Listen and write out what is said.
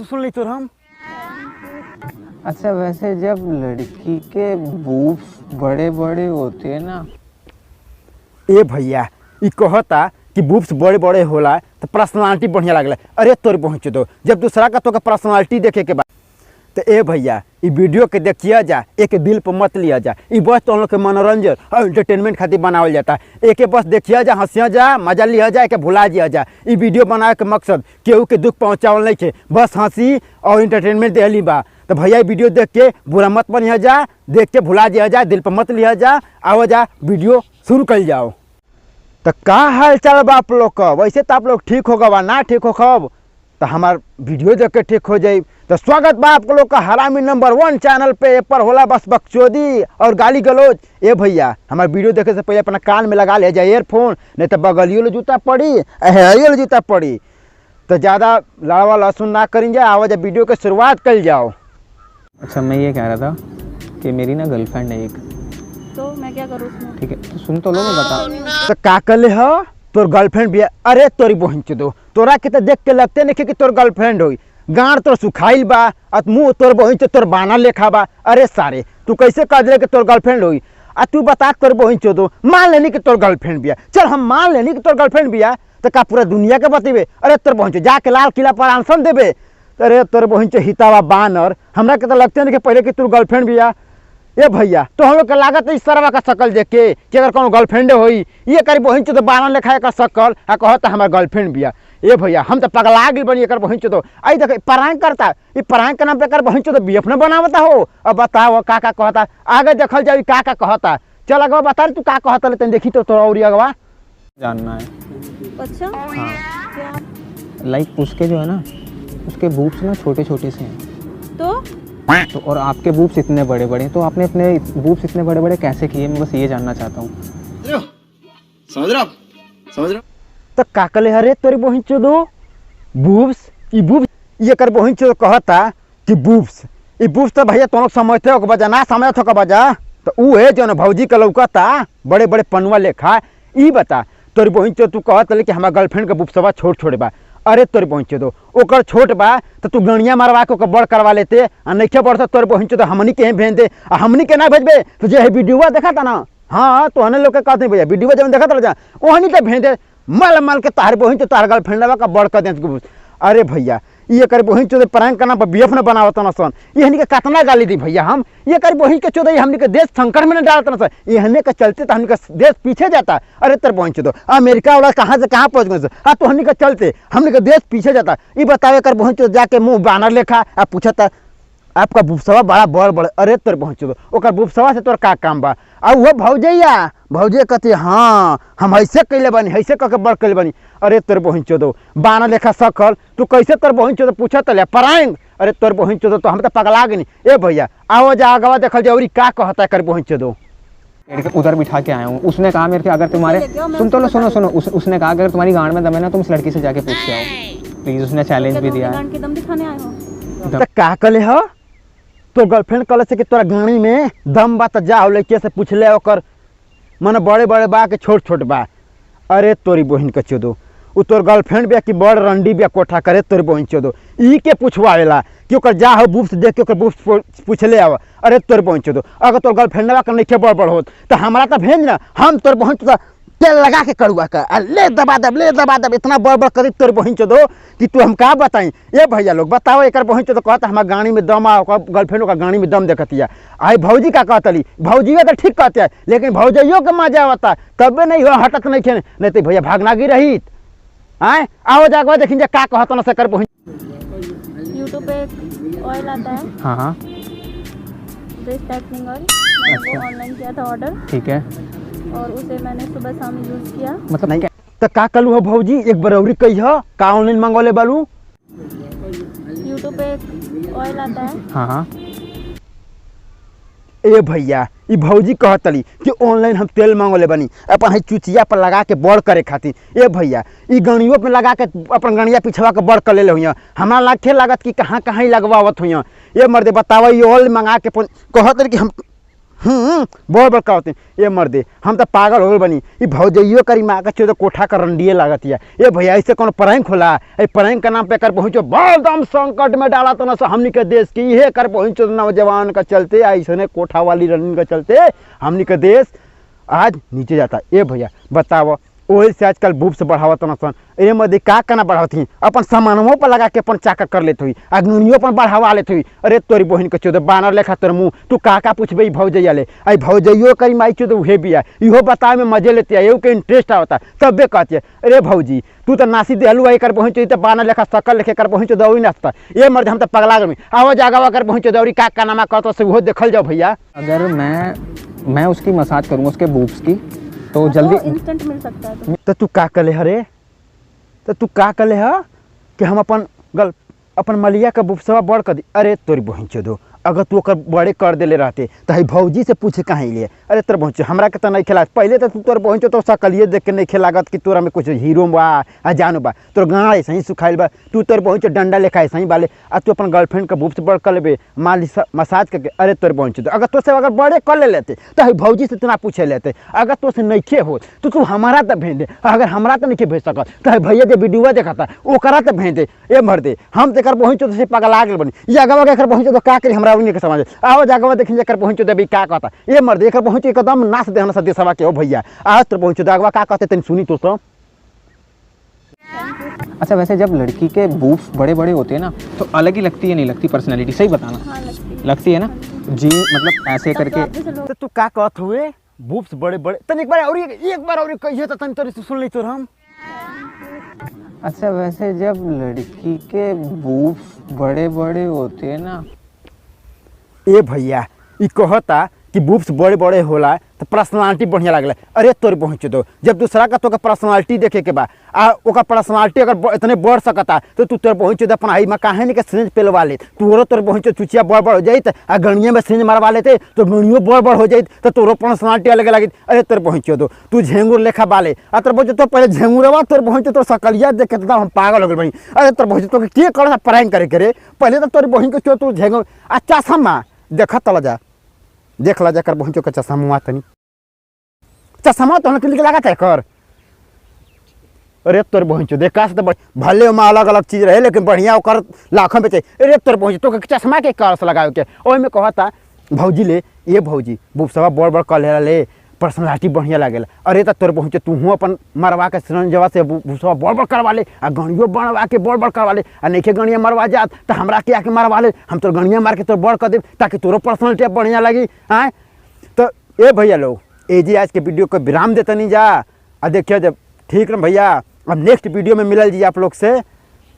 तू सुन ली तोर हम। अच्छा वैसे जब लड़की के बूब्स बड़े बड़े होते हैं ना। ए भैया ई कहता कि बुब्स बड़े बड़े होला तो पर्सनालिटी बढ़िया लागला। अरे तोर पहुँच दो जब दूसरा का तो पर्सनालिटी देखे के बाद तो ए भैया ई वीडियो के देखिया जा, एक दिल पर मत लिया जा। ई बस तो हम लोग के मनोरंजन और एंटरटेनमेंट खातिर बनावल जाता। एक बस देखिया जा, हंसिया जा, मजा लिया जा, एक भुला जिया जा। ई वीडियो बनावे के मकसद केहू के दुख पहुँचावल नहीं थे, बस हंसी और एंटरटेनमेंट देहली बा। तो भैया ई वीडियो देख के बुरा मत बनिया जा, देख के भुला जिया जा, दिल पर मत लिया जा। आओ जा वीडियो शुरू कर जाओ। तो का हाल चाल बा आप लोग का? वैसे तो आप लोग ठीक होगा बा, ना ठीक हो खब तो हमार वीडियो देख के ठीक हो जाए। तो स्वागत बा आप लोग का हरामी नंबर 1 चैनल पे। ए पर होला बस बकचोदी और गाली गलौज। ए भैया हमार वीडियो देखे से पहले अपना कान में लगा ले जाए एयरफोन, नहीं तो बगलियों ले जूता पड़ी, अहेरियों ले जूता पड़ी। तो ज़्यादा लावा लहसुन ना करें जाए, आवाज़ वीडियो के शुरुआत कर जाओ। अच्छा मैं ये कह रहा था कि मेरी ना गर्लफ्रेंड है एक, तो मैं क्या करूँ उसमें? ठीक है तो सुन तो लो मैं बता। तो का कर ले हो तोर गर्लफ्रेंड भी? अरे तोरी बहन चोदो, तोरा के तो देख के लगते नहीं कि तोर गर्लफ्रेंड होई। गांड तोर सुखाइल बा आ मुँह तोर बहन चो तोर बाना लेखा बा। अरे सारे तू कैसे कह दे कि तोर गर्लफ्रेंड होई? आ तू बता तोर बहन चोदो, मान लेनी कि तोर गर्लफ्रेंड बिया, चल हम मान लेनी कि तोर गर्लफ्रेंड बिया, तो का पूरा दुनिया के बतेबे? अरे तोर बहन चो जाके लाल किला पर अनशन देबे। अरे तोर बहन चो हितावा बानर, हमरा के तो लगते नहीं कि पहले कि तोर गर्लफ्रेंड बिया। ए भैया तो हम लोग के लागत है सरवा का शकल देख के कि अगर कोनो गर्लफ्रेंड होई, ये करी बहन चो तो बानर लेखा एकर शकल आ कहता हमार गर्लफ्रेंड बिया। ए भैया हम तो पगला गेल बनी एकर बहन चो तो। आई देख परांग करता, ई परांग के नाम पे एकर बहन चो तो बीएफ न बनावता हो। अब बताओ का का कहता, आगे देखल जाई का का कहता। चल अगवा बता रे तू का कहता ले, तनी देखी तो तोरा और अगवा जानना है। अच्छा हाँ क्या? लाइक उसके जो है ना, उसके बूब्स ना छोटे छोटे से हैं तो और आपके बूब्स इतने बड़े बड़े हैं, तो आपने अपने बूब्स इतने बड़े बड़े कैसे किए? मैं बस ये जानना चाहता हूँ। समझ रहे हो? समझ रहे हो? तो का कहले अरे तोरी बहन चोदो बूब्स, ई बूब्स ये कर बहन चोदो कहता कि बूब्स, ई बूब्स तो भैया तुम लोग समझते हो बजा ना समझत हो बजा। तो ऊ है जो भौजी के लौकता बड़े बड़े पनुआ लेखा। ई बता तोरी बहन चोदो तू कहत कि हमार गर्लफ्रेंड के बूब्सवा छोट छोट बा। अरे तोरी बहन चोदो ओकर छोट बा तो तू गणिया मारवा के ओकर बड़ करवा लेते, आ नइखे बढ़त तोर बहन चोदो हमनी के भेज दे, आ हमनी के ना भेजबे तो जे है वीडियोवा देखता ना, हाँ तो हने लोग के कहते भैया वीडियोवा जब देखत रह जा ओहनी के भेज दे, मल मल के तार बहन चोदो तार गर्लफ्रेंडवा का बड़ कर दे। अरे भैया ये कर बहन चोदो प्रांक का नाम पर बीएफ न बनावत न सन, एहनी के कतना गाली दी भैया हम। ये कर बहन के चोदो हमनी के देश संकट में न डालत न सन, एहने के चलते तो हमनी के देश पीछे जाता। अरे तर बहन चोदो अमेरिका वाला कहाँ से कहाँ पहुँच गए, आ तो हमनी के चलते हमनी के देश पीछे जाता। ये बतावे कर बहन चोदो जाके मुँह बानर लेखा आ पूछता आपका बुबसवा बड़ा बड़ बड़। अरे तोर बहन चोदो ओकर बुबसवा से तोर का काम बा? आ वो भौजैया भौजे कहती हाँ हम ऐसे कैले बानी, ऐसे कह के बड़ कैले बानी। अरे तोर बहन चोदो बाना लेखा सकल तू कैसे तोर बहन चोदो पूछत ले परांग। अरे तोर बहन चोदो तो हम तो पगला गनी। ए भैया आओ जा अगवा देखल जाओ का कहता कर बहन चोदो। उधर बिठा के आया हूँ, उसने कहा मेरे से अगर तुम्हारे सुन तो लो, सुनो सुनो, उसने कहा अगर तुम्हारी गांड में दम है ना तुम उस लड़की से जाके पूछ के आओ प्लीज। उसने चैलेंज भी दिया है। दम दिखाने आए हो तो का कहले हो तो गर्लफ्रेंड कहले से कि तोरा गाड़ी में दम बा तो जा लड़के से पूछ ले ओकर मन बड़े बड़े बा के छोट छोट बा। अरे तोरी बहन के चोदो उ तोर गर्लफ्रेंड बिया कि बड़ रंडी बिया कोठा करे तोरी बहन चोदो ई के पूछवावेला कि ओकर जा हो बुब्स देख के ओकर बुब्स पूछ ले आव। अरे तोर बहन चोदो अगर तोर गर्लफ्रेंडवा के नइखे बड़ बड़ होत तो हमरा तो भेज ना, हम तोर बहन चोदो तेल लगा के करुआ का आ ले दबा दब ले दबा दब इतना बड़ बड़ करी तोर बहन चोदो कि तू हम का बताई। ए भैया लोग बताओ एकर बहन चोदो कहता हमार गाड़ी में दम आ, ओकर गर्लफ्रेंड ओकर गाड़ी में दम देखतिया। आई भौजी का कहतली भौजी तो ठीक कहते लेकिन भौजइयो के मजा आवता तबे नहीं हो हटत नहीं खे, नहीं तो भैया भागनागी रहित। आए आओ जागवा देखिन जे का कहत न से कर बहन। यूट्यूब पे ऑयल आता है। हाँ हाँ ब्रेस्ट टाइटनिंग ऑयल मैंने वो ऑनलाइन किया था ऑर्डर, ठीक है, और उसे मैंने सुबह शाम यूज किया। मतलब नहीं तो का कलू हो भौजी एक बरौरी कही हो का ऑनलाइन मंगौले बालू? यूट्यूब पे ऑयल आता है। हाँ हाँ। ए भैया ई भौजी कहतली कि ऑनलाइन हम तेल मंगौले बानी अपन है चुचिया पर लगा के बड़ करे खातिर। ए भैया ई गणियों पे लगा के अपन गणिया पिछवा के बड़ कर ले हुई, हमरा लाखे लागत कि कहाँ कहाँ ही लगवावत हुई। ए मर्दे बतावा ई ऑयल मंगा के कहतली कि हम बड़ बड़ कहते ए मर्दे, हम तो पागल हो गए बनी। ई भौजइयो करी माँ का चोद कोठा का रंडिए लागत है। ए भैया ऐसे कोनो प्रैंक होला? ए प्रैंक के नाम पे कर पहुँचो बड़ संकट में डाला तो न हमनी के देश की। इहे कर पहुँचो नौजवान का चलते, ऐसने कोठा वाली रंडी का चलते हमनी के देश आज नीचे जाता। ए भैया बताओ, ओही से आजकल बुब्स बढ़ावत न सन। ए मर्दे का कना बढ़ावत ही, अपन सामानों पर लगा के अपन चाकर कर लेत हुई, अग्नियों पर बढ़ावा लेत हुई। अरे तोरी बहिन के चोद बानर लेखा तोर मुँह, तू का का पूछबे भौजैया ले? आई भौजैयो करी माई चोद उहे बिया, इहो बतावे में मजे लेती है, एहू के इंटरेस्ट आवता तबे कहती है। अरे भौजी तू तो नासी देहलू आई कर पहुँचो, तो बानर लेखा सकल लेखे कर पहुँचो दौड़ी नाचता। ए मर्द हम तो पगला गई, आओ जागा कर पहुँचो दौड़ी का का नामा करतो से उहो देखल जाओ भैया। अगर मैं उसकी मसाज करूँगा उसके बूब्स की तो जल्दी इंस्टेंट मिल सकता है। तो तू का कले हरे, तो तू का कले ह कि हम अपन गल अपन मलिया के बुबसवा बड़ कर दी। अरे तोरी बहिन चोदो, अगर तू ओकर बड़े कर देले रहते तो हई भौजी से पूछे काहे लिए? अरे तोर बहिन हमरा के तो नहीं खेला पहले, तो तू तोर बहिन तो सकलिए देख के नहीं खेलागत कि तोरा में कुछ हीरो बा आ जानो बा, तोर गाँव ऐसे ही सुखाइल बा, तू तोर बहिन डंडा लेखा ऐसे ही बाले, आ तू अपन गर्लफ्रेंड के बुब्स बड़ कर लेबे मालिश मसाज करके। अरे तोर बहिन चोदो, अगर तोसे अगर बड़े कर ले लेते तो हई भौजी से तना पूछे लेते। अगर तोसे नइखे हो तो तू हमारा तो भेज दे, अगर हमरा तो नइखे भेज सकत तो हई भैया जे वीडियो देखता ओकरा तो भेज दे। ए मर्दे हम तो एकर बहिन चोदो से पगला गेल बनी, ई अगवा के एकर बहिन चोदो का करी हमरा के समझ आओ जागवा देखिन एकर पहुंचो देबी का कहता। ए मर्द एकर पहुंच एकदम नाश देहन स देशवा के। ओ भैया आज तो पहुंचो दागवा का कहते तनी सुनी तो सो। अच्छा वैसे जब लड़की के बूब्स बड़े बड़े होते हैं ना तो अलग ही लगती है, नहीं लगती पर्सनैलिटी? सही बताना। हाँ लगती, लगती है ना जी, मतलब ऐसे करके। तो तू का कहत हुए बूब्स बड़े बड़े, तनी एक बार और एक बार और कहिए तो तनी तोरी सुन ली तो हम। अच्छा वैसे जब लड़की के बूब्स बड़े बड़े होते हैं ना, ए भैया ई कहता कि बुब्स बड़े बड़े होला तो पर्सनालिटी बढ़िया लागला। अरे तोर पहुँच दो, जब दूसरा का तोका पर्सनालिटी देखे के बा आ ओका पर्सनालिटी अगर इतने बढ़ सकता तो तू तोर पहुँच दे अपन आई में काहे नहीं के सिरिंज पेलवा ले, तोरो तोर पहुँच चुचिया बड़ बड़ हो जाइत आ गणिया में सिरिंज मरवा लेते तो गणियो बड़ बड़ हो जाइत तो तोरो पर्सनालिटी अलग लगित। अरे तोर पहुँच दो तू झेंगुर लेखा बाले, आ तोर पहुँच तो पहले झेंगुरवा तोर पहुँच तोर सकलिया देख के तो हम पागल हो गए बनी। अरे तोर पहुँच तो के कर प्रैंक करे करे पहले तो तोर बहिन के तू झेंगुर आ चश्मा देख तला जा देख ला जाकर पहुँचो के चश्मा तनी चश्मा तो हमके लिख लगा कर। अरे तोर पहुँचो देखा से तो भले में अलग अलग चीज रहे लेकिन बढ़िया ओकर लाखों बेचे। अरे तोर पहुँचो तो चश्मा के कर से लगावे के ओहि में कहता भौजी ले ये भौजी बुबसवा बड़ बड़ कर ले पर्सनालिटी बढ़िया लागेला। अरे तो तोर पहुँचे तू अपन मरवा के सिरंजवा से भूसवा बड़ बड़ करवा ले आ गणियो बनवा के बड़ बड़ करवा ले, आ नइखे गणिया मरवा जात तो हमरा के आके मरवा ले, हम तोर गणिया मार के तोर बड़ कर देब ताकि तोरो पर्सनालिटी बढ़िया लगी। आँय तो ए भैया लोग ए जी आज के वीडियो को विराम देते नहीं जा, आ देखिए जब ठीक ना भैया, अब नेक्स्ट वीडियो में मिलल जी आप लोग से।